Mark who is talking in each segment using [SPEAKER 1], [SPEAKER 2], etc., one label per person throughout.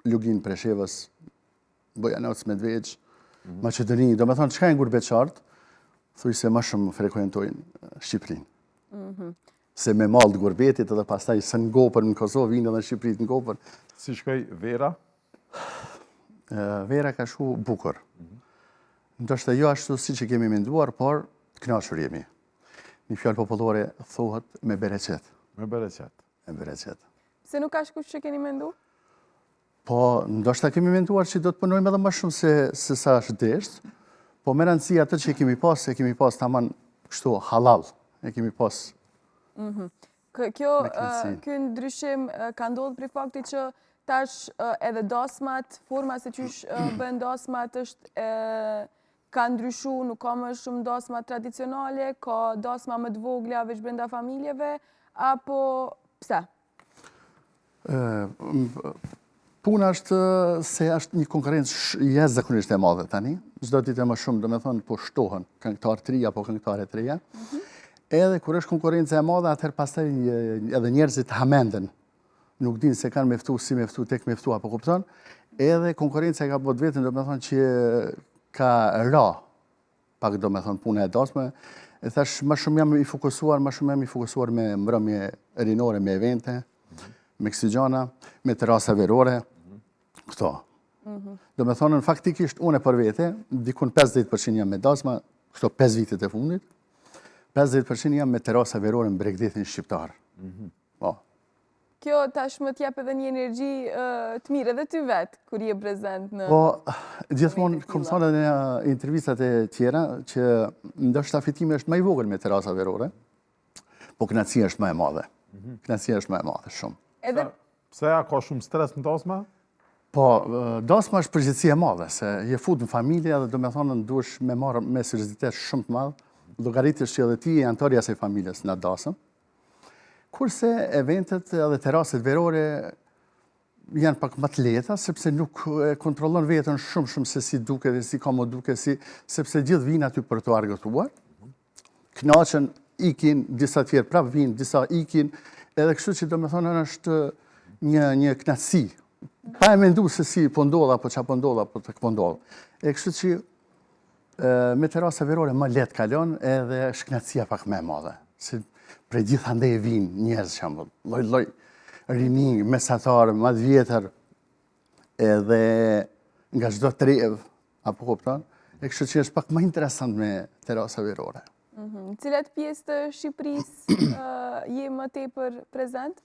[SPEAKER 1] Luginë Preshevës, Bujanoc, Medvegjë, mm -hmm. Maqedoni, do me thonë, çka janë gurbetçarët, thujse ma shumë frekuentojnë Shqipërinë. Mm -hmm. Se me mall të gurbetit edhe pastaj s'ngopën në Kosovë, vinë edhe në Shqipëri të ngopën.
[SPEAKER 2] Si shkoi vera?
[SPEAKER 1] Vera ka shku bukur. Mm -hmm. Ndoshta jo ashtu siç e kemi menduar, por të knaqur jemi. Një fjalë popullore thuhet me bereqet.
[SPEAKER 2] Me bereqet.
[SPEAKER 1] Me bereqet.
[SPEAKER 3] Pse nuk ka shku qysh e keni mendu?
[SPEAKER 1] Po, ndoshta kemi menduar që do të punojmë edhe më shumë se, se sa është desht, po me rëndësi atë që e kemi pas, e kemi pas taman kështu halal, e kemi pas
[SPEAKER 3] mm -hmm. Kjo, ky ndryshim ka ndodhë prej faktit që tash edhe dasmat, forma se qysh bëhen dasmat është ka ndryshu, nuk ka më shumë dasma tradicionale, ka dasma më të vogla veç brenda familjeve, apo pse?
[SPEAKER 1] Puna është se është një konkurrencë jashtëzakonisht e madhe tani. Çdo ditë e më shumë, domethënë, po shtohen këngëtarë të rinj apo këngëtare të reja. Mhm. Edhe kur është konkurrenca e madhe, atëherë pastaj edhe njerëzit hamenden. Nuk dinë se kanë me ftu, si me ftu, tek me ftu, apo kupton. Edhe konkurrenca e ka bo të vetën, domethënë, që ka ra pak domethënë puna e dasmave, e thash më shumë jam i fokusuar, më shumë jam i fokusuar me mbrëmje rinore, me evente, me kësi gjana, me terasa verore, këto. Mhm. Domethonë, faktikisht, unë e për vete, dikun 50% jam me dasma, këto 5 vitet e fundit, 50% jam me terasa verore në bregdetin shqiptar. Mhm.
[SPEAKER 3] Po. Kjo tashmë të jep edhe një energji të mirë edhe ty vetë, kur je prezent
[SPEAKER 1] në... Po, gjithmonë, kom thonë edhe në intervistat e tjera, që ndoshta fitimi është më i vogël me terasa verore, po knaqësia është më e madhe. Mhm. Knaqësia është më e madhe, shumë.
[SPEAKER 3] Edhe...
[SPEAKER 2] Pse a ka shumë stres në dasma?
[SPEAKER 1] Po, dasma është përgjegjësi e madhe, se je fut në familje dhe domethonë duhesh me marrë me seriozitet shumë të madh, llogaritësh që edhe ti je anëtar i asaj familjes në dasëm, Kurse eventet edhe teraset verore janë pak më të lehta, sepse nuk e kontrollon veten shumë shumë se si duket dhe si ka m'u duk, si, sepse gjithë vinë aty për t'u argëtuar, knaqen, ikin, disa tjerë prapë vinë, disa ikin, edhe kështu që domethonë është një, një knaqësi, pa e mendu se si po ndodh, apo ça po ndodh, apo tek po ndodh. E kështu që Me terasa verore më lehtë kalon edhe është knaqësia pak më e madhe. Se prej gjithandej vijnë njerëz shembull, lloj-lloj rini, mesatar, më të vjetër, edhe nga çdo trevë, apo kupton? E kështu që është pak më interesant me terasa
[SPEAKER 3] verore. Mhm. Cilat pjesë të Shqipërisë je më tepër
[SPEAKER 1] prezent?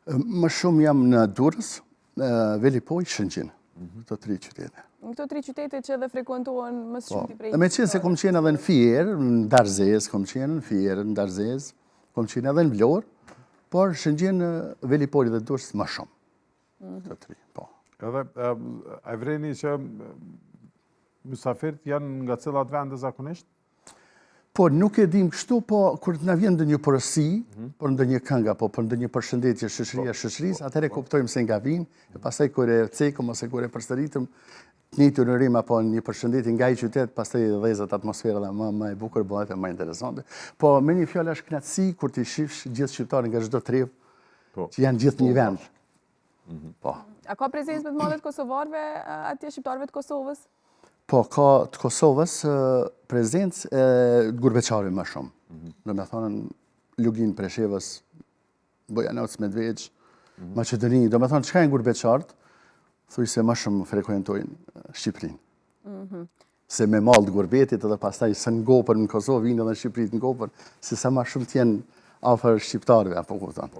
[SPEAKER 1] Më shumë jam në Durrës, Velipojë, Shëngjin, mhm. këto tri
[SPEAKER 3] qytete. Në këto tri qytete që edhe frekuentohen më së
[SPEAKER 1] shumti prej... Po, meqenëse kom qenë edhe në Fier, në Darzezë, kom qenë në Fier, në Darzezë, kom qenë edhe në Vlorë, por Shëngjin, Velipojë dhe Durrës më shumë. Mhm. Këto tri,
[SPEAKER 2] po. Edhe, a e vreni që mysafirët janë nga cilat vende zakonisht?
[SPEAKER 1] Po, nuk e dim kështu, po kur të na vjen ndonjë porosi, mhm. për ndonjë këngë apo për ndonjë përshëndetje shoqëria po, shoqërisë, po, atëherë po. kuptojmë se nga vijnë, e pastaj kur e cekëm ose kur e përsëritëm të njëjtin urim apo një përshëndetje nga ai qytet, pastaj dhezet atmosfera dhe më më e bukur bëhet e më interesante. Po me një fjalë është kënaqësi kur t'i shifsh gjithë shqiptarët nga çdo trevë, që janë gjithë një vend.
[SPEAKER 3] Mhm. Po. A ka prezencë më të madhe të kosovarëve atje shqiptarëve të Kosovës?
[SPEAKER 1] Po, ka të Kosovës prezencë e të gurbeçarëve më shumë. Mm Domethonë, Luginë Preshevës, Bujanoc, Medvegjë, mm Maqedoni, domethonë, çka janë gurbeçarët, thujse më shumë frekuentojnë Shqipërinë. Mm Se me mall të gurbetit edhe pastaj s'ngopën në Kosovë, vinë edhe në Shqipëri të ngopën, se sa ma shumë të jenë afër shqiptarëve, apo kupton.